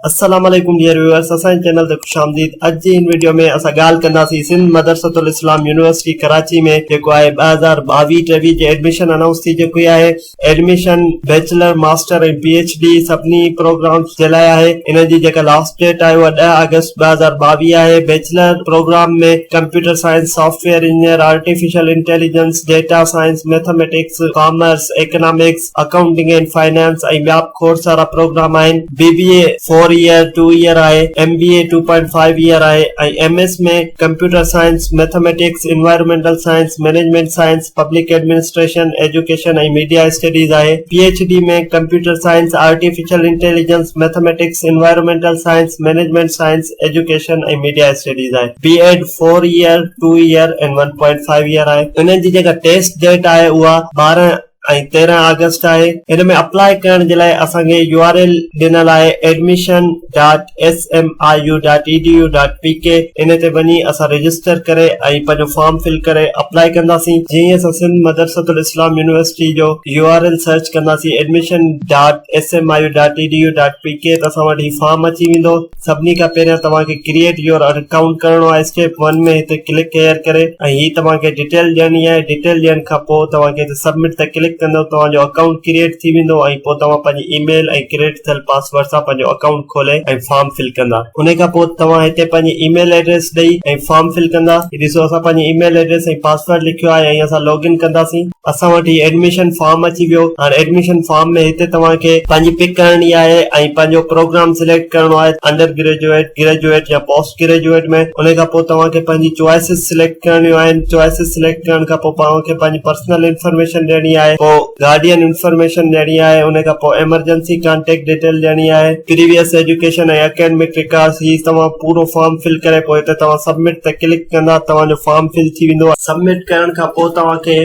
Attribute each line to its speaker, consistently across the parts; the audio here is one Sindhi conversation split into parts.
Speaker 1: السلام عليڪم ڊيئر ويوئرس اسان جي چينل تي خوش آمديد اڄ جي هن وڊيو ۾ اسان ڳالهه ڪنداسين سنڌ مدرسة الاسلام يونيورسٽي ڪراچي ۾ جيڪو آهي 2022 23 جي ايڊميشن انائونس ٿي چڪي آهي admission bachelor master ۽ P H D سڀني پروگرامز جي لاء آهي ان جي جيڪا لاسٽ ڊيٽ آهي اها 10 آگسٽ 2022 آهي bachelor programme ۾ computer science software engineer artificial intelligence data science mathematics commerce economics accounting and finance ۽ ٻيا به کوڙ سارا پروگرام آهن. B B A four year, two year آهي، M B A two point five year آهي ۽ M S ۾ computer science, mathematics, environmental science, management science, public administration, education ۽ media studies آهي. P H D ۾ computer science, artificial intelligence, mathematics, environmental science, management science, education ۽ media studies آهي. B Ed four year, two year ۽ one point five year آهي. انهن جي جيڪا ٽيسٽ ڊيٽ آهي اها 12 ۽ 13 آگسٽ آهي. هن ۾ اپلاء ڪرڻ جي لاء اسان کي يو آر ايل ڏنل آهي admission dot S M I U dot E D U dot P K ان تي وڃي اسان رجسٽر ڪري ۽ پنهنجو فارم فل ڪري اپلاء ڪنداسين جيئن ئي اسان سنڌ مدرسة الاسلام يونيورسٽي جو يو آر ايل سرچ ڪنداسين admission dot S M I U dot E D U dot P K ته اسان وٽ هي فارم اچي ويندو. سڀني کان پهريان توهان کي ڪريئيٽ your account ڪرڻو آهي اسٽيپ ون ۾ هتي ڪلڪ هيئر ڪري ۽ هي توهان کي ڊيٽيل ڏيڻي آهي ڊيٽيل ڏيڻ کان پوء توهان کي هتي سبمٽ تي ڪلڪ ڪندو توهان جو اڪائونٽ ڪريئيٽ ٿي ويندو ۽ پوء توهان پنهنجي اي ميل ۽ ڪريئيٽ ٿيل پاسورڊ سان پنهنجو اڪائونٽ کولي ۽ فارم فل ڪندا انهي کان پوء توهان هتي پنهنجي اي ميل ايڊريس ڏئي ۽ فارم فل ڪندا هي ڏسو اسان پنهنجي اي ميل ايڊريس ۽ پاسورڊ لکيو آهي ۽ اسان لاگ ان ڪنداسين. اسان وٽ هي ايڊميشن فارم اچي ويو هاڻ ايڊميشن فارم ۾ هتي توهان کي پنهنجي پڪ ڪرڻي آهي ۽ پنهنجو پروگرام سليڪٽ ڪرڻو آهي انڊر گريجوئيٽ گريجوئيٽ يا پوسٽ گريجوئيٽ ۾ ان کان پوء توهان کي پنهنجي چوائسز سليڪٽ ڪرڻيون آهن چوائسز سليڪٽ ڪرڻ کان پوء توهان کي پنهنجي پرسنل انفارميشن ڏيڻي آهي پوء گارڊين انفارميشن ڏيڻي آهي ان کان پوء ايمرجنسي ڪانٽيڪٽ ڊيٽيل ڏيڻي آهي پريويس ايجوڪيشن ۽ اڪيڊمڪ رڪارڊس هي توهان پورو فارم فل ڪري پوء هتي توهان سبمٽ تي ڪلڪ ڪندا توهان جو فارم فل ٿي ويندو. سبمٽ ڪرڻ کان پوء توهان کي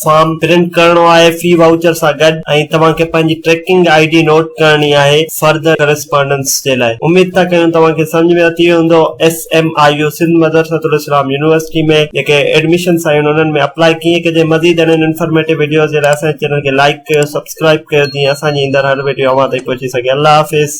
Speaker 1: فارم پرنٽ ڪرڻو آهي في وائوچر سان گڏ ۽ توهان کي پنهنجي ٽريڪنگ I D note ڪرڻي آهي فردر ڪرسپانڊنس جي لاء. اميد ٿا ڪيون توهان کي سمجهه ۾ اچي ويو هوندو S M I U Sindh Madressatul Islam university ۾ جيڪي ايڊميشنس آهن انهن ۾ اپلائي ڪيئن ڪجي مزيد اهڙين انفارميٽو وڊيوز جي لاء اسان جي چينل کي لائيڪ ڪيو سبسڪرائيب ڪيو جيئن اسان جي ايندڙ هر وڊيو اوهان تائين پهچي سگهي الله حافظ.